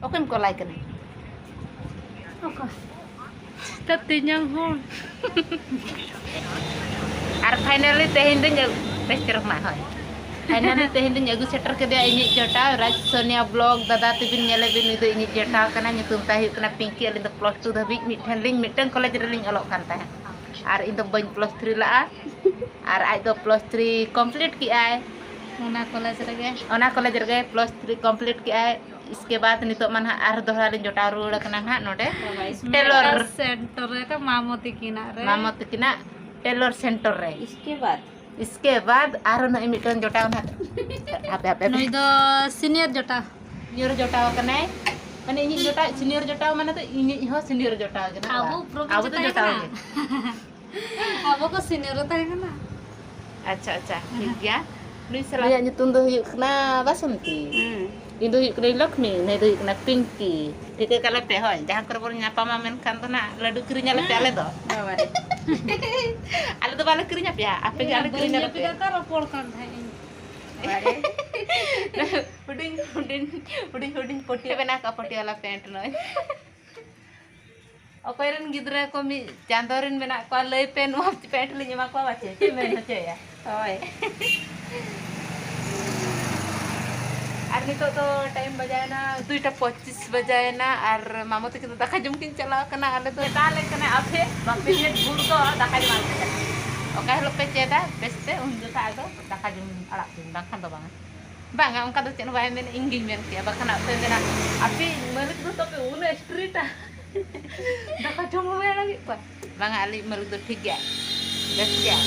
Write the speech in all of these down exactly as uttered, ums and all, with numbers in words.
ᱚᱠᱚᱭᱮᱢ ᱠᱚᱞᱟᱭ ᱠᱟᱱᱟ? ᱚᱠᱚᱭ? ᱛᱟᱛᱮᱧᱟᱝ ᱦᱚᱲ᱾ ᱟᱨ finally ᱛᱮᱦᱮᱧ ᱫᱚᱧ ᱟᱹᱜᱩ, ᱵᱮᱥ ᱪᱚᱨᱚᱠ ᱢᱟ, ᱦᱳᱭ᱾ Finally ᱛᱮᱦᱮᱧ ᱫᱚᱧ ᱟᱹᱜᱩ ᱥᱮᱴᱮᱨ ᱠᱮᱫᱮᱭᱟ ᱤᱧᱤᱡ ᱡᱚᱴᱟᱣ, ᱨᱟᱡᱽ ᱥᱳᱱᱤᱭᱟ vlog ᱫᱟᱫᱟ ᱛᱮᱵᱤᱱ ᱧᱮᱞᱮ ᱵᱤᱱ, ᱩᱱᱤ ᱫᱚ ᱤᱧᱤᱡ ᱡᱚᱴᱟᱣ ᱠᱟᱱᱟ, ᱧᱩᱛᱩᱢ ᱛᱟᱭ ᱦᱩᱭᱩᱜ ᱠᱟᱱᱟ ᱯᱤᱝᱠᱤ᱾ ᱟᱹᱞᱤᱧ ᱫᱚ plus two ᱫᱷᱟᱹᱵᱤᱡ ᱢᱤᱫ ᱴᱷᱮᱱ ᱞᱤᱧ, ᱢᱤᱫᱴᱟᱝ ᱠᱚᱞᱮᱡᱽ ᱨᱮᱞᱤᱧ ᱚᱞᱚᱜ ᱠᱟᱱ ᱛᱟᱦᱮᱸᱫ, ᱟᱨ ᱤᱧ ᱫᱚ ᱵᱟᱹᱧ plus three ᱞᱟᱜᱼᱟ, ᱟᱨ ᱟᱡ ᱫᱚ plus three complete ᱠᱮᱜᱼᱟᱭ᱾ ᱚᱱᱟ ᱠᱚᱞᱮᱡᱽ ᱨᱮᱜᱮ᱾ ᱚᱱᱟ ᱠᱚᱞᱮᱡᱽ ᱨᱮᱜᱮ plus three complete ᱠᱮᱜᱼᱟᱭ᱾ ᱤᱥᱠᱮ ᱵᱟᱫ ᱱᱤᱛᱚᱜ ᱢᱟ ᱱᱟᱦᱟᱜ ᱟᱨ ᱫᱚᱦᱲᱟ ᱞᱤᱧ ᱡᱚᱴᱟᱣ ᱨᱩᱣᱟᱹᱲ ᱠᱟᱱᱟ ᱱᱟᱦᱟᱜ ᱱᱚᱰᱮ ᱴᱮᱞᱚᱨ ᱥᱮᱱᱴᱟᱨ ᱨᱮ, ᱢᱟᱢᱚ ᱛᱤᱠᱤᱱᱟᱜ ᱨᱮ᱾ ᱢᱟᱢᱚ ᱛᱤᱠᱤᱱᱟᱜ ᱴᱮᱞᱚᱨ ᱥᱮᱱᱴᱟᱨ ᱨᱮ᱾ इसके बाद ᱤᱥᱠᱮ ᱵᱟᱫ ᱟᱨᱚ ᱱᱟᱦᱟᱜ ᱢᱤᱫᱴᱟᱝ ᱡᱚᱴᱟᱣ ᱱᱟᱦᱟᱜ ᱦᱟᱯᱮ ᱦᱟᱯᱮ ᱱᱩᱭ ᱫᱚ senior ᱡᱚᱴᱟᱣ᱾ senior ᱡᱚᱴᱟᱣ ᱠᱟᱱᱟᱭ᱾ ᱢᱟᱱᱮ ᱤᱧᱤᱡ ᱡᱚᱴᱟᱣ senior ᱡᱚᱴᱟᱣ ᱢᱟᱱᱮ ᱫᱚ ᱤᱧᱤᱡ ᱦᱚᱸ senior ᱡᱚᱴᱟᱣ ᱠᱟᱱᱟ᱾ ᱟᱵᱚ ᱚᱲᱟᱜ᱾ ᱯᱩᱨᱟᱹ ᱟᱵᱚ ᱫᱚ ᱡᱚᱴᱟᱣ ᱡᱚᱴᱟᱣ ᱠᱟᱱᱟ᱾ ᱜᱮ᱾ ᱟᱵᱚ ᱠᱚ senior ᱨᱮ ᱛᱟᱦᱮᱸ ᱠᱟᱱᱟ᱾ ᱟᱪᱪᱷᱟ ᱟᱪᱪᱷᱟ, ᱴᱷᱤᱠ ᱜᱮᱭᱟ᱾ ᱱᱩᱭ ᱥᱟᱞᱟᱜ ᱩᱱᱤᱭᱟᱜ ᱧᱩᱛᱩᱢ ᱫᱚ ᱦᱩᱭᱩᱜ ᱠᱟᱱᱟ ᱵᱟᱥᱚᱱᱛᱤ᱾ हम्म ᱤᱧ ᱫᱚ ᱦᱩᱭᱩᱜ ᱠᱟᱹᱱᱟᱹᱧ ᱞᱚᱠᱷᱢᱤ, ᱱᱩᱭ ᱫᱚ ᱦᱩᱭᱩᱜ ᱠᱟᱱᱟ ᱯᱤᱝᱠᱤ᱾ ᱴᱷᱤᱠᱟᱹ ᱠᱟᱞᱮ ᱯᱮ ᱦᱳᱭ, ᱡᱟᱦᱟᱸ ᱠᱚᱨᱮ ᱵᱚᱱ ᱧᱟᱯᱟᱢᱟ ᱢᱮᱱᱠᱷᱟᱱ ᱫᱚ ᱱᱟᱜ ᱞᱟᱹᱰᱩ ᱠᱤᱨᱤᱧ ᱟᱞᱮ ᱯᱮ ᱟᱞᱮ ᱫᱚ᱾ बाबा रे ᱟᱞᱮ ᱫᱚ ᱵᱟᱞᱮ ᱠᱤᱨᱤᱧ ᱟᱯᱮᱭᱟ, ᱟᱯᱮ ᱜᱮ ᱟᱞᱮ ᱠᱤᱨᱤᱧ ᱟᱞᱮ ᱯᱮ᱾ ᱨᱚᱯᱚᱲ ᱠᱟᱱ ᱛᱟᱦᱮᱸᱫ ᱤᱧ᱾ बाबा रे ᱦᱩᱰᱤᱧ ᱦᱩᱰᱤᱧ ᱦᱩᱰᱤᱧ ᱦᱩᱰᱤᱧ ᱯᱚᱴᱤᱭᱟ ᱵᱮᱱᱟᱣ ᱠᱟᱜᱼᱟ, ᱯᱚᱴᱤᱭᱟᱞᱟ ᱯᱮᱱᱴ ᱱᱚᱜᱼᱚᱭ᱾ ᱚᱠᱚᱭ ᱨᱮᱱ ᱜᱤᱫᱽᱨᱟᱹ ᱠᱚ ᱢᱤᱫ ᱪᱟᱸᱫᱚ ᱨᱮᱱ ᱢᱮᱱᱟᱜ ᱠᱚᱣᱟ, ᱞᱟᱹᱭ ᱯᱮ, ᱱᱚᱣᱟ ᱯᱮᱱᱴ ᱞᱤᱧ ᱮᱢᱟ ᱠᱚᱣᱟ ᱵᱟᱪᱮ? ᱪᱮᱫ ᱢᱮᱱ ᱦᱚᱪᱚᱭᱮᱭᱟ? ᱦᱳᱭ᱾ ᱟᱨ ᱱᱤᱛᱚᱜ ᱫᱚ time ᱵᱟᱡᱟᱣᱮᱱᱟ ᱫᱩᱭᱴᱟ ᱯᱚᱸᱪᱤᱥ ᱵᱟᱡᱟᱣᱮᱱᱟ, ᱟᱨ ᱢᱟᱢᱚ ᱛᱟᱹᱠᱤᱱ ᱫᱚ ᱫᱟᱠᱟ ᱡᱚᱢ ᱠᱤᱱ ᱪᱟᱞᱟᱣ ᱠᱟᱱᱟ᱾ ᱟᱞᱮ ᱫᱚ ᱢᱮᱛᱟ ᱞᱮ ᱠᱟᱱᱟ, ᱟᱯᱮ ᱵᱟᱯᱮ ᱪᱮᱫ ᱵᱷᱩᱞ ᱫᱚ ᱫᱟᱠᱟ ᱡᱚᱢ ᱟᱞᱮ ᱯᱮ ᱪᱟᱞᱟᱜᱼᱟ᱾ ᱚᱠᱟ ᱦᱤᱞᱳᱜ ᱯᱮ ᱪᱮᱫᱟ ᱵᱮᱥᱛᱮ, ᱩᱱ ᱡᱚᱠᱷᱟ ᱟᱫᱚ ᱫᱟᱠᱟ ᱡᱚᱢ ᱟᱲᱟᱜ ᱯᱮ, ᱵᱟᱝᱠᱷᱟᱱ ᱫᱚ ᱵᱟᱝᱟ᱾ ᱵᱟᱝᱟ, ᱚᱱᱠᱟ ᱫᱚ ᱪᱮᱫ ᱦᱚᱸ ᱵᱟᱭ ᱢᱮᱱᱟ, ᱤᱧ ᱜᱤᱧ ᱢᱮᱱ ᱠᱮᱭᱟ᱾ ᱵᱟᱠᱷᱟᱱ ᱟᱯᱮ ᱢᱮᱱᱟ, ᱟᱯᱮ ᱢᱟᱹᱞᱤᱠ ᱫᱚ ᱛᱚᱵᱮ ᱩᱱᱟᱹᱜ ᱥᱴᱨᱤᱴᱟ, ᱫᱟᱠᱟ ᱡᱚᱢ ᱦᱚᱸ ᱵᱟᱭ ᱟᱲᱟᱜᱮᱫ ᱠᱚᱣᱟ᱾ ᱵᱟᱝᱟ, ᱟᱞᱮᱭᱤᱡ ᱢᱟᱹᱞᱤᱠ ᱫᱚ ᱴᱷᱤᱠ ᱜᱮᱭᱟ, ᱵᱮᱥ ᱜᱮᱭᱟ,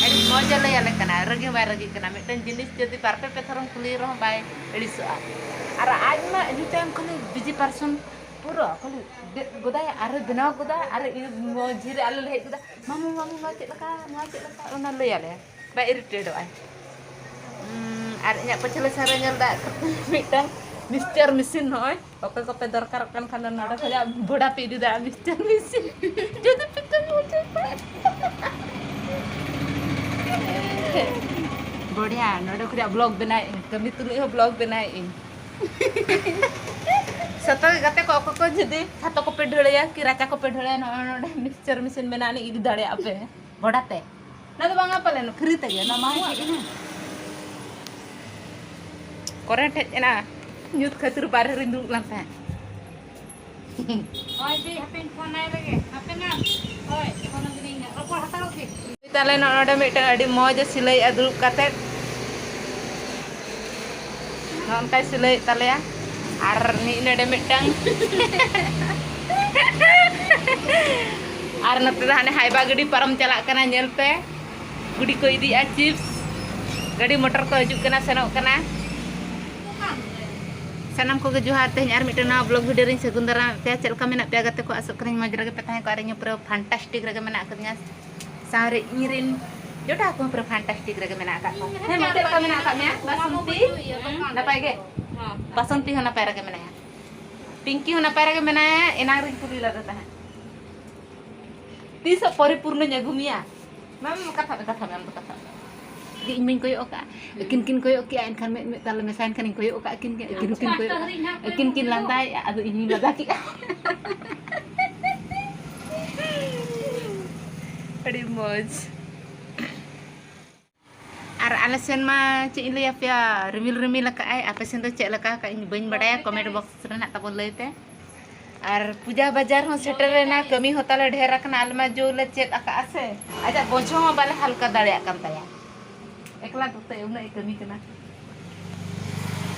ᱟᱹᱰᱤ ᱢᱚᱡᱽ ᱮ ᱞᱟᱹᱭ ᱟᱞᱮ ᱠᱟᱱᱟ, ᱨᱟᱹᱜᱤ ᱦᱚᱸ ᱵᱟᱭ ᱨᱟᱹᱜᱤᱜ ᱠᱟᱱᱟ᱾ ᱢᱤᱫᱴᱮᱱ ᱡᱤᱱᱤᱥ ᱡᱩᱫᱤ ᱵᱟᱨ ᱯᱮ ᱯᱮ ᱛᱷᱚᱨᱮᱢ ᱠᱩᱞᱤᱭᱮ ᱨᱮᱦᱚᱸ ᱵᱟᱭ ᱟᱹᱲᱤᱥᱚᱜᱼᱟ᱾ ᱟᱨ ᱟᱡ ᱢᱟ ᱮᱱᱤ ᱴᱟᱭᱤᱢ ᱠᱷᱟᱹᱞᱤ ᱵᱤᱡᱤ ᱯᱟᱨᱥᱚᱱ, ᱯᱩᱨᱟᱹ ᱠᱷᱟᱹᱞᱤ ᱜᱮᱫ ᱜᱚᱫᱟᱭ ᱟᱨ ᱵᱮᱱᱟᱣ ᱜᱚᱫᱟ, ᱟᱨ ᱤᱧ ᱢᱚᱡᱽ ᱨᱮ ᱟᱞᱮ ᱞᱮ ᱦᱮᱡ ᱜᱚᱫᱟ, ᱢᱟᱢᱩ, ᱢᱟᱢᱩ, ᱱᱚᱣᱟ ᱪᱮᱫ ᱞᱮᱠᱟ, ᱱᱚᱣᱟ ᱪᱮᱫ ᱞᱮᱠᱟ, ᱚᱱᱟ ᱞᱟᱹᱭ ᱟᱞᱮᱭᱟ᱾ ᱵᱟᱭ ᱤᱨᱤᱴᱮᱴᱚᱜ ᱟᱭ᱾ ᱩᱸ, ᱟᱨ ᱤᱧᱟᱹᱜ ᱯᱟᱹᱪᱷᱞᱟᱹ ᱥᱮᱱ ᱨᱮ ᱧᱮᱞ ᱫᱟ ᱢᱤᱫᱴᱟᱝ ᱢᱤᱠᱥᱪᱟᱨ ᱢᱮᱥᱤᱱ, ᱱᱚᱜᱼᱚᱭ ᱚᱠᱚᱭ ᱠᱚᱯᱮ ᱫᱚᱨᱠᱟᱨᱚᱜ ᱠᱟᱱ ᱠᱷᱟᱱ ᱫᱚ ᱱᱚᱰᱮ ᱠᱷᱚᱱᱟᱜ ᱵᱷᱚᱲᱟ ᱯᱮ ᱤᱫᱤ ᱫᱟᱲᱮᱭᱟᱜᱼᱟ, ᱢᱤᱠᱥᱪᱟᱨ ᱢᱮᱥᱤᱱ᱾ ᱡᱩᱫᱤ ᱯᱮ ᱠᱟᱹᱢᱤ ᱦᱚᱪᱚᱭ ᱠᱷᱟᱱ᱾ ᱵᱚᱲᱤᱭᱟ, ᱱᱚᱰᱮ ᱠᱷᱚᱱᱟᱜ ᱵᱞᱚᱜ ᱵᱮᱱᱟᱣᱮᱫ ᱟᱹᱧ, ᱠᱟᱹᱢᱤ ᱛᱩᱞᱩᱡ ᱦᱚᱸ ᱵᱞᱚᱜ ᱵᱮᱱᱟᱣᱮᱫ ᱟᱹᱧ᱾ ᱡᱚᱛᱚ ᱜᱮ ᱜᱟᱛᱮ ᱠᱚ, ᱚᱠᱚᱭ ᱠᱚ ᱡᱩᱫᱤ ᱪᱷᱟᱛᱟ ᱠᱚᱯᱮ ᱰᱷᱟᱹᱲᱟᱹᱭᱟ ᱠᱤ ᱨᱟᱪᱟ ᱠᱚᱯᱮ ᱰᱷᱟᱹᱲᱟᱹᱭᱟ, ᱱᱚᱜᱼᱚᱭ ᱱᱚᱰᱮ ᱢᱤᱠᱥᱪᱟᱨ ᱢᱮᱥᱤᱱ ᱢᱮᱱᱟᱜᱼᱟ, ᱤᱫᱤ ᱫᱟᱲᱮᱭᱟᱜᱼᱟ ᱯᱮ ᱵᱷᱚᱰᱟ ᱛᱮ᱾ ᱚᱱᱟ ᱫᱚ ᱵᱟᱝᱟ ᱯᱟᱞᱮᱱ, ᱯᱷᱨᱤ ᱛᱮᱜᱮ, ᱚᱱᱟ ᱢᱟ ᱪᱮᱫ ᱠᱟᱱᱟ? ᱠᱚᱨᱮᱱᱴ ᱦᱮᱡ ᱮᱱᱟ, ᱧᱩᱛ ᱠᱷᱟᱹᱛᱤᱨ ᱵᱟᱨᱦᱮ ᱨᱤᱧ ᱫᱩᱲᱩᱵ ᱞᱮᱱ ᱛᱟᱦᱮᱸᱫ᱾ ᱦᱳᱭ, ᱫᱤ, ᱦᱟᱯᱮᱧ ᱯᱷᱳᱱ ᱟᱭ ᱞᱮᱜᱮ᱾ ᱦᱟᱯᱮ ᱢᱟ᱾ ᱦᱳᱭ, ᱯᱷᱳᱱ ᱟᱹᱵᱤᱱᱟᱹᱧ ᱦᱟᱸᱜ᱾ ᱨᱚᱯᱚᱲ ᱦᱟᱛᱟᱲᱚᱜ ᱵᱤᱱ᱾ ᱛᱟᱞᱮ ᱱᱚᱜᱼᱚ ᱱᱚᱰᱮ ᱢᱤᱫᱴᱟᱝ ᱟᱹᱰᱤ ᱢᱚᱡᱽ ᱮ ᱥᱤᱞᱟᱹᱭᱮᱫᱼᱟ ᱫᱩᱲᱩᱵ ᱠᱟᱛᱮᱫ᱾ ᱱᱚᱜᱼᱚ ᱱᱚᱝᱠᱟᱭ ᱥᱤᱞᱟᱹᱭᱮᱫ ᱛᱟᱞᱮᱭᱟ᱾ ᱟᱨ ᱢᱤᱫ ᱱᱚᱰᱮ ᱢᱤᱫᱴᱟᱝ᱾ ᱟᱨ ᱱᱚᱛᱮ ᱫᱚ ᱦᱟᱱᱮ ᱦᱟᱭᱵᱟ ᱜᱟᱹᱰᱤ ᱯᱟᱨᱚᱢ ᱪᱟᱞᱟᱜ ᱠᱟᱱᱟ, ᱧᱮᱞ ᱯᱮ᱾ ᱜᱩᱰᱤ ᱠᱚ ᱤᱫᱤᱭᱮᱫᱼᱟ, ᱪᱤᱯᱥ, ᱜᱟᱹᱰᱤ ᱢᱚᱴᱚᱨ ᱠᱚ ᱦᱤᱡᱩᱜ ᱠᱟᱱᱟ, ᱥᱮᱱᱚᱜ ᱠᱟᱱᱟ᱾ ᱥᱟᱱᱟᱢ ᱠᱚᱜᱮ ᱡᱚᱦᱟᱨ᱾ ᱛᱮᱦᱮᱧ ᱟᱨ ᱢᱤᱫᱴᱟᱝ ᱱᱟᱣᱟ ᱵᱞᱚᱜ ᱵᱷᱤᱰᱤᱭᱳ ᱨᱤᱧ ᱥᱟᱹᱜᱩᱱ ᱫᱟᱨᱟᱢᱮᱫ ᱯᱮᱭᱟ᱾ ᱪᱮᱫ ᱞᱮᱠᱟ ᱢᱮᱱᱟᱜ ᱯᱮᱭᱟ ᱜᱟᱛᱮ ᱠᱚ? ᱟᱥᱚᱜ ᱠᱟᱹᱱᱟᱹᱧ ᱢᱚᱡᱽ ᱨᱮᱜᱮ ᱯᱮ ᱛᱟᱦᱮᱸ ᱠᱚᱜᱼᱟ ᱟᱨ ᱤᱧ ᱦᱚᱸ ᱯᱩᱨᱟᱹ ᱯᱷᱟᱱᱴᱟᱥᱴᱤᱠ ᱨᱮᱜᱮ ᱢᱮᱱᱟᱜ ᱟᱠᱟᱫᱤᱧᱟ᱾ ᱥᱟᱶᱨᱮ ᱤᱧᱨᱮᱱ ᱡᱚᱴᱟᱣ ᱠᱚᱦᱚᱸ ᱯᱩᱨᱟᱹ ᱯᱷᱟᱱᱴᱟᱥᱴᱤᱠ ᱨᱮᱜᱮ ᱢᱮᱱᱟᱜ ᱟᱠᱟᱫ ᱠᱚᱣᱟ᱾ ᱦᱮᱸ, ᱢᱟ, ᱪᱮᱫ ᱞᱮᱠᱟ ᱢᱮᱱᱟᱜ ᱟᱠᱟᱫ ᱢᱮᱭᱟ ᱵᱟᱥᱚᱱᱛᱤ? ᱱᱟᱯᱟᱭ ᱜᱮ? ᱵᱟᱥᱚᱱᱛᱤ ᱦᱚᱸ ᱱᱟᱯᱟᱭ ᱨᱮᱜᱮ ᱢᱮᱱᱟᱭᱟ᱾ ᱯᱤᱝᱠᱤ ᱦᱚᱸ ᱱᱟᱯᱟᱭ ᱨᱮᱜᱮ ᱢᱮᱱᱟᱭᱟ, ᱮᱱᱟᱝ ᱨᱤᱧ ᱠᱩᱞᱤ ᱞᱮᱫᱮ ᱛᱟᱦᱮᱸᱫ᱾ ᱛᱤᱥᱚᱜ ᱯᱚᱨᱤᱯᱩᱨᱱᱚᱧ ᱟᱹᱜᱩ ᱢᱮᱭᱟ? ᱢᱟᱢ ᱠᱟᱛᱷᱟ ᱢᱮ, ᱠᱟᱛᱷᱟ ᱢᱮ, ᱟᱢ ᱫᱚ ᱠᱟᱛᱷᱟ ᱢᱮ᱾ ᱤᱧ ᱢᱟᱧ ᱠᱚᱭᱚᱜ ᱟᱠᱟᱫᱼᱟ, ᱟᱹᱠᱤᱱ ᱠᱤᱱ ᱠᱚᱭᱚᱜ ᱠᱮᱜᱼᱟ, ᱮᱱᱠᱷᱟᱱ ᱢᱮᱫ ᱢᱮᱫ ᱛᱟᱞᱮ ᱢᱮᱥᱟᱭᱮᱱ ᱠᱷᱟᱱᱤᱧ ᱠᱚᱭᱚᱜ ᱟᱠᱟᱫ ᱠᱤᱱ ᱜᱮ, ᱟᱹᱠᱤᱱ ᱦᱚᱸᱠᱤᱱ ᱠᱚᱭᱚᱜ, ᱟᱹᱠᱤᱱ ᱠᱤᱱ ᱞᱟᱸᱫᱟᱭᱮᱫᱼᱟ, ᱟᱫᱚ ᱤᱧ ᱦᱚᱧ ᱞᱟᱸᱫᱟ ᱠᱮᱜᱼᱟ᱾ ᱟᱹᱰᱤ ᱢᱚᱡᱽ᱾ ᱟᱨ ᱟᱞᱮ ᱥᱮᱱ ᱢᱟ ᱪᱮᱫ ᱤᱧ ᱞᱟᱹᱭ ᱟᱯᱮᱭᱟ, ᱨᱤᱢᱤᱞ ᱨᱤᱢᱤᱞ ᱟᱠᱟᱫᱼᱟᱭ᱾ ᱟᱯᱮ ᱥᱮᱱ ᱫᱚ ᱪᱮᱫ ᱞᱮᱠᱟ ᱟᱠᱟᱫ ᱤᱧ ᱵᱟᱹᱧ ᱵᱟᱰᱟᱭᱟ, ᱠᱚᱢᱮᱱᱴ ᱵᱚᱠᱥ ᱨᱮ ᱱᱟᱜ ᱛᱟᱵᱚ ᱞᱟᱹᱭ ᱯᱮ᱾ ᱟᱨ ᱯᱩᱡᱟ ᱵᱟᱡᱟᱨ ᱦᱚᱸ ᱥᱮᱴᱮᱨ ᱮᱱᱟ, ᱠᱟᱹᱢᱤ ᱦᱚᱸ ᱛᱟᱞᱮ ᱰᱷᱮᱨ ᱟᱠᱟᱱᱟ, ᱟᱞᱮ ᱢᱟ ᱡᱳ ᱞᱮ ᱪᱮᱫ ᱟᱠᱟᱫᱼᱟ ᱥᱮ, ᱟᱡᱟᱜ ᱵᱚᱡᱷᱚ ᱦᱚᱸ ᱵᱟᱞᱮ ᱦᱟᱞᱠᱟ ᱫᱟᱲᱮᱭᱟᱜ ᱠᱟᱱ ᱛᱟᱭᱟ, ᱮᱠᱞᱟ ᱛᱮ ᱩᱱᱟᱹᱜ ᱮ ᱠᱟᱹᱢᱤ ᱠᱟᱱᱟ᱾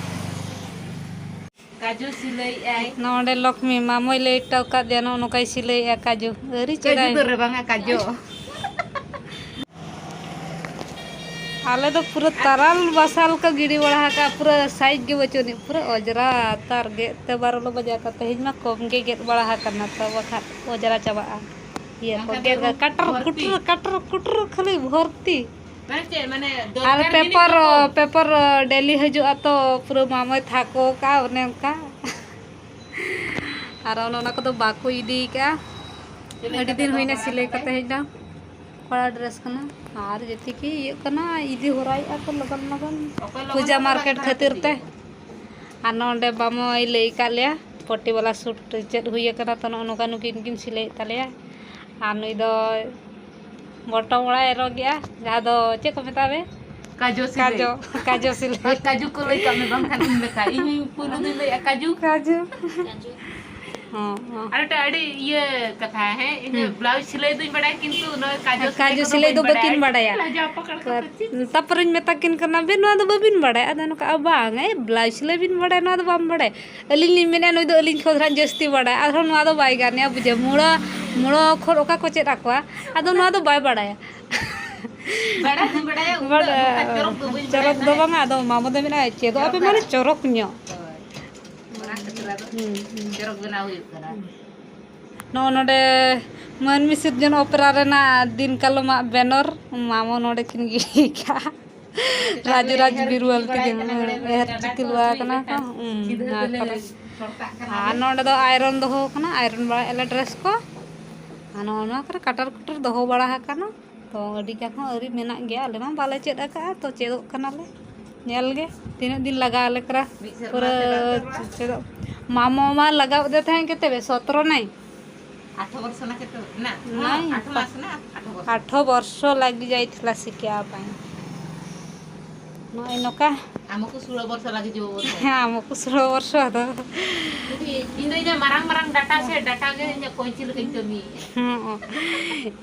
ᱠᱟᱡᱩ ᱥᱤᱞᱟᱹᱭᱮᱜᱼᱟᱭ᱾ ᱱᱚᱰᱮ ᱞᱚᱠᱷᱢᱤ ᱢᱟᱢᱚᱭ ᱞᱟᱹᱭ ᱦᱚᱴᱚ ᱟᱠᱟᱫᱮᱭᱟ, ᱱᱚᱜᱼᱚ ᱱᱚᱝᱠᱟᱭ ᱥᱤᱞᱟᱹᱭᱮᱜᱼᱟ ᱠᱟᱡᱩ᱾ ᱟᱹᱣᱨᱤ ᱠᱟᱡᱩ ᱪᱮᱫᱟᱭ? ᱫᱚ ᱨᱮ ᱵᱟᱝᱟ, ᱠᱟᱡᱚ᱾ ᱟᱞᱮ ᱫᱚ ᱯᱩᱨᱟᱹ ᱛᱟᱨᱟᱞ ᱵᱟᱥᱟᱞ ᱠᱚ ᱜᱤᱰᱤ ᱵᱟᱲᱟ ᱟᱠᱟᱫᱼᱟ, ᱯᱩᱨᱟᱹ ᱥᱟᱭᱤᱡ ᱜᱮ ᱵᱟᱹᱪᱩᱜ ᱟᱹᱱᱤᱡ, ᱯᱩᱨᱟᱹ ᱚᱡᱽᱨᱟ ᱛᱟᱨ ᱜᱮᱫ ᱛᱮ ᱵᱟᱨᱚ ᱵᱟᱡᱟᱣ ᱠᱟᱛᱮ᱾ ᱛᱮᱦᱮᱧ ᱢᱟ ᱠᱚᱢ ᱜᱮ ᱜᱮᱫ ᱵᱟᱲᱟ ᱟᱠᱟᱱᱟ, ᱛᱚ ᱵᱟᱠᱷᱟᱱ ᱚᱡᱽᱨᱟ ᱪᱟᱵᱟᱜᱼᱟ᱾ ᱤᱭᱟᱹ ᱠᱚ ᱵᱟᱝᱠᱷᱟᱱ ᱜᱮᱫ ᱫᱚ ᱠᱟᱴᱨ ᱵᱷᱚᱨᱛᱤ᱾ ᱠᱩᱴᱨ ᱠᱟᱴᱨ ᱠᱩᱴᱨ ᱠᱷᱟᱹᱞᱤ ᱵᱷᱚᱨᱛᱤ᱾ ᱢᱟᱱᱮ ᱪᱮᱫ, ᱢᱟᱱᱮ ᱟᱨ ᱫᱚᱨᱠᱟᱨ ᱡᱤᱱᱤᱥ ᱯᱮᱯᱟᱨ, ᱫᱚᱠᱚ ᱯᱮᱯᱟᱨ ᱰᱮᱞᱤ ᱦᱤᱡᱩᱜᱼᱟ ᱛᱚ, ᱯᱩᱨᱟᱹ ᱢᱟᱢᱚᱭ ᱛᱷᱟᱠᱚ ᱠᱟᱜᱼᱟ, ᱚᱱᱮ ᱚᱱᱠᱟ᱾ ᱟᱨ ᱚᱱᱮ ᱚᱱᱟ ᱠᱚᱫᱚ ᱵᱟᱠᱚ ᱤᱫᱤ ᱠᱟᱜᱼᱟ᱾ ᱥᱤᱞᱟᱹᱭ ᱟᱹᱰᱤ ᱠᱟᱛᱮ ᱫᱤᱱ ᱫᱚᱦᱚ ᱦᱩᱭᱱᱟ ᱵᱟᱲᱟ ᱥᱤᱞᱟᱹᱭ ᱠᱟᱛᱮ᱾ ᱠᱟᱛᱮ ᱦᱮᱡ ᱮᱱᱟ᱾ ᱠᱚᱲᱟ ᱰᱨᱮᱥ ᱠᱟᱱᱟ᱾ ᱟᱨ ᱡᱮᱛᱮ ᱠᱤ ᱤᱭᱟᱹᱜ ᱠᱟᱱᱟ, ᱤᱫᱤ ᱦᱚᱨᱟᱭᱮᱫᱼᱟ ᱠᱚ ᱞᱚᱜᱚᱱ ᱞᱚᱜᱚᱱ᱾ ᱚᱠᱚᱭ ᱞᱚᱜᱚᱱ ᱯᱩᱡᱟ ᱞᱚᱜᱚᱱ ᱢᱟᱨᱠᱮᱴ ᱵᱟᱡᱟᱨ ᱠᱷᱟᱹᱛᱤᱨ ᱠᱚ ᱛᱮ᱾ ᱤᱫᱤᱭᱟ? ᱟᱨ ᱱᱚᱰᱮ ᱵᱟᱢᱚᱭ ᱞᱟᱹᱭ ᱟᱠᱟᱫ ᱞᱮᱭᱟ, ᱯᱚᱴᱤ ᱵᱟᱞᱟ ᱥᱩᱴ ᱪᱮᱫ ᱦᱩᱭ ᱟᱠᱟᱱᱟ, ᱛᱚ ᱱᱚᱜᱼᱚ ᱱᱚᱝᱠᱟ ᱱᱩᱠᱤᱱ ᱠᱤᱱ ᱥᱤᱞᱟᱹᱭᱮᱫ ᱛᱟᱞᱮᱭᱟ᱾ ᱟᱨ ᱱᱩᱭ ᱫᱚ ᱵᱚᱴᱚᱢ ᱚᱲᱟᱜ ᱮ ᱨᱚᱜᱮᱜᱼᱟ, ᱡᱟᱦᱟᱸ ᱫᱚ ᱪᱮᱫ ᱠᱚ ᱢᱮᱛᱟᱜᱼᱟ ᱵᱮ? ᱠᱟᱡᱚ ᱥᱤᱞᱟᱹᱭ᱾ ᱠᱟᱡᱚ, ᱠᱟᱡᱚ ᱥᱤᱞᱟᱹᱭ᱾ ᱦᱳᱭ, ᱠᱟᱡᱩ ᱠᱚ ᱞᱟᱹᱭ ᱠᱟᱜ ᱢᱮ, ᱵᱟᱝᱠᱷᱟᱱ ᱤᱧ ᱞᱮᱠᱟ, ᱤᱧ ᱦᱚᱸᱧ ᱯᱩᱭᱞᱩ ᱫᱩᱧ ᱞᱟᱹᱭᱟ ᱠᱟᱡᱩ᱾ ᱠᱟᱡᱩ᱾ ᱦᱚᱸ, ᱦᱚᱸ᱾ ᱟᱨ ᱢᱤᱫᱴᱟᱝ ᱟᱹᱰᱤ ᱤᱭᱟᱹ ᱠᱟᱛᱷᱟ, ᱦᱮᱸ, ᱤᱧ ᱦᱩᱸ᱾ ᱵᱞᱟᱣᱩᱡᱽ ᱥᱤᱞᱟᱹᱭ ᱫᱩᱧ ᱵᱟᱲᱟᱭᱟ, ᱠᱤᱱᱛᱩ ᱱᱚᱣᱟᱹ ᱠᱟᱡᱚ ᱥᱤᱞᱟᱹᱭ ᱠᱟᱡᱚ ᱠᱚᱫᱚ ᱥᱤᱞᱟᱹᱭ ᱵᱟᱹᱧ ᱫᱚ ᱵᱟᱹᱠᱤᱱ ᱵᱟᱲᱟᱭᱟ᱾ ᱵᱟᱲᱟᱭᱟ᱾ ᱞᱟᱡᱟᱣ ᱯᱟᱠᱟᱲ ᱠᱟᱛᱮ ᱪᱮᱫ? ᱛᱟᱯᱚᱨᱮᱧ ᱢᱮᱛᱟ ᱠᱤᱱ ᱠᱟᱱᱟ, "ᱵᱮ, ᱱᱚᱣᱟ ᱫᱚ ᱵᱟᱹᱵᱤᱱ ᱵᱟᱲᱟᱭᱟ?" ᱟᱫᱚ ᱱᱚᱝᱠᱟ, "ᱵᱟᱝ, ᱮ, ᱵᱞᱟᱣᱩᱡᱽ ᱥᱤᱞᱟᱹᱭ ᱵᱤᱱ ᱵᱟᱲᱟᱭᱟ, ᱱᱚᱣᱟ ᱫᱚ ᱵᱟᱢ ᱵᱟᱲᱟᱭᱟ?" ᱟᱹᱞᱤᱧ ᱞᱤᱧ ᱢᱮᱱᱟ, "ᱱᱩᱭ ᱫᱚ ᱟᱹᱞᱤᱧ ᱠᱷᱚᱱ ᱫᱚ ᱦᱟᱸᱜ ᱡᱟᱹᱥᱛᱤ ᱵᱟᱲᱟᱭᱟ", ᱟᱨᱦᱚᱸ ᱱᱚᱣᱟ ᱫᱚ ᱵᱟᱭ ᱜᱟᱱᱮᱜᱼᱟ, ᱵᱩᱡᱷᱟᱹᱣ, ᱢᱩᱲᱟ, ᱢᱩᱲᱟ ᱚᱠᱷᱚᱨ ᱚᱠᱟ ᱠᱚ ᱪᱮᱫ ᱟᱠᱚᱣᱟ, ᱟᱫᱚ ᱱᱚᱣᱟ ᱫᱚ ᱵᱟᱭ ᱵᱟᱲᱟᱭᱟ᱾ ᱵᱟᱲᱟᱭ ᱫᱚᱧ ᱵᱟᱲᱟᱭᱟ, ᱩᱱᱟᱹᱜ ᱵᱟᱰ-, ᱱᱚᱝᱠᱟ ᱪᱚᱨᱚᱠ ᱫᱚ ᱵᱟᱹᱧ ᱪᱚᱨᱚᱠ ᱵᱟᱲᱟᱭᱟ ᱫᱚ ᱢᱟᱱᱮ ᱵᱟᱝᱟ, ᱟᱫᱚ ᱢᱟᱢᱚ ᱫᱚ ᱢᱮᱱᱟᱜᱼᱟ, ᱪᱮᱫᱚᱜ ᱪᱚᱨᱚᱠ ᱟᱯᱮ ᱢᱟᱱᱮ ᱫᱷᱟᱨᱟ᱾ ᱪᱚᱨᱚᱠ ᱧᱚᱜ᱾ ᱦᱳᱭ᱾ ᱚᱱᱟ ᱠᱷᱟᱹᱛᱤᱨ ᱟᱫᱚ ᱦᱩᱸ, ᱦᱩᱸ᱾ ᱪᱚᱨᱚᱠ ᱵᱮᱱᱟᱣ ᱦᱩᱭᱩᱜ ᱠᱟᱱᱟ᱾ ᱱᱚᱜᱼᱚ ᱱᱚᱰᱮ ᱢᱟᱹᱱᱢᱤ ᱥᱤᱨᱡᱚᱱ ᱚᱯᱮᱨᱟ ᱨᱮᱱᱟᱜ ᱫᱤᱱ ᱠᱟᱞᱚᱢᱟᱜ ᱵᱮᱱᱚᱨ ᱢᱟᱢᱚ ᱱᱚᱰᱮ ᱠᱤᱱ ᱜᱤᱰᱤ ᱠᱟᱜᱼᱟ᱾ ᱨᱟᱡᱽ ᱨᱟᱡᱽ ᱵᱤᱨᱩᱣᱟᱞ ᱛᱤᱠᱤᱱ, ᱦᱩᱸ, ᱮᱦᱮᱨ ᱪᱤᱠᱤ ᱞᱩᱣᱟ ᱠᱟᱱᱟ ᱠᱚ, ᱦᱩᱸ, ᱱᱚᱣᱟ ᱠᱚᱨᱮ᱾ ᱟᱨ ᱱᱚᱰᱮ ᱫᱚ ᱟᱭᱨᱚᱱ ᱫᱚᱦᱚ ᱠᱟᱱᱟ, ᱟᱭᱨᱚᱱ ᱵᱟᱲᱟᱭᱮᱫ ᱞᱮ ᱰᱨᱮᱥ ᱠᱚ᱾ ᱟᱨ ᱱᱚᱜᱼᱚ ᱱᱚᱣᱟ ᱠᱚᱨᱮ ᱠᱟᱴᱟᱨ ᱠᱩᱴᱟᱨ ᱫᱚᱦᱚ ᱵᱟᱲᱟ ᱟᱠᱟᱱᱟ᱾ ᱛᱚ ᱟᱹᱰᱤ ᱜᱟᱱ ᱦᱚᱸ ᱟᱹᱣᱨᱤ ᱢᱮᱱᱟᱜ ᱜᱮᱭᱟ, ᱟᱞᱮ ᱢᱟ ᱵᱟᱞᱮ ᱪᱮᱫ ᱟᱠᱟᱫᱼᱟ, ᱛᱚ ᱪᱮᱫᱚᱜ ᱠᱟᱱᱟᱞᱮ᱾ ᱧᱮᱞ ᱜᱮ ᱛᱤᱱᱟᱹᱜ ᱫᱤᱱ ᱞᱟᱜᱟᱣ ᱟᱞᱮ ᱠᱟᱱᱟ ᱢᱤᱫ ᱥᱮᱨᱢᱟ ᱯᱩᱨᱟᱹ ᱥᱮ ᱵᱟᱨ ᱥᱮᱨᱢᱟ? ᱪᱮᱫᱚᱜ᱾ ᱢᱟᱢᱚ ᱢᱟ ᱞᱟᱜᱟᱣ ᱫᱮ ᱛᱟᱦᱮᱸ ᱠᱟᱛᱮ ᱵᱮ ᱥᱚᱛᱨᱚ ᱱᱟᱭ᱾ ᱟᱴᱷᱚᱨᱚ ᱵᱚᱨᱥᱚ ᱱᱟ ᱠᱮᱛᱚ ᱱᱟ? ᱱᱟᱭ᱾ ᱟᱴᱷᱚ ᱢᱟᱥ ᱱᱟ? ᱟᱴᱷᱚ ᱵᱚᱨᱥᱚ᱾ ᱟᱴᱷᱚ ᱵᱚᱨᱥᱚ ᱞᱟᱜᱤ ᱡᱟᱭᱛᱷᱤᱞᱟ ᱥᱤᱠᱷᱮᱣᱟ ᱯᱟᱭ᱾ ᱱᱚᱜᱼᱚᱭ ᱱᱚᱝᱠᱟ᱾ ᱟᱢᱚᱠᱚ ᱥᱩᱲᱟᱹ ᱵᱚᱨᱥᱚ ᱞᱟᱜᱤ ᱡᱚ ᱵᱚᱨᱥᱚ᱾ ᱦᱮᱸ, ᱟᱢᱚᱠᱚ ᱥᱩᱲᱟᱹ ᱵᱚᱨᱥᱚ ᱟᱫᱚ᱾ ᱤᱧ ᱫᱚ ᱤᱧᱟᱹᱜ ᱢᱟᱨᱟᱝ ᱢᱟᱨᱟᱝ ᱰᱟᱴᱟ ᱥᱮ ᱰᱟᱴᱟ ᱜᱮ ᱤᱧᱟᱹᱜ ᱠᱚᱧᱪᱤ ᱞᱮᱠᱟᱧ ᱠᱟᱹᱢᱤᱭᱮᱫᱼᱟ᱾ ᱦᱮᱸ,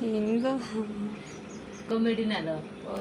ᱤᱧ ᱫᱚ᱾ ᱠᱚᱢᱮᱰᱤ ᱨᱮᱱᱟᱜ ᱫᱚ᱾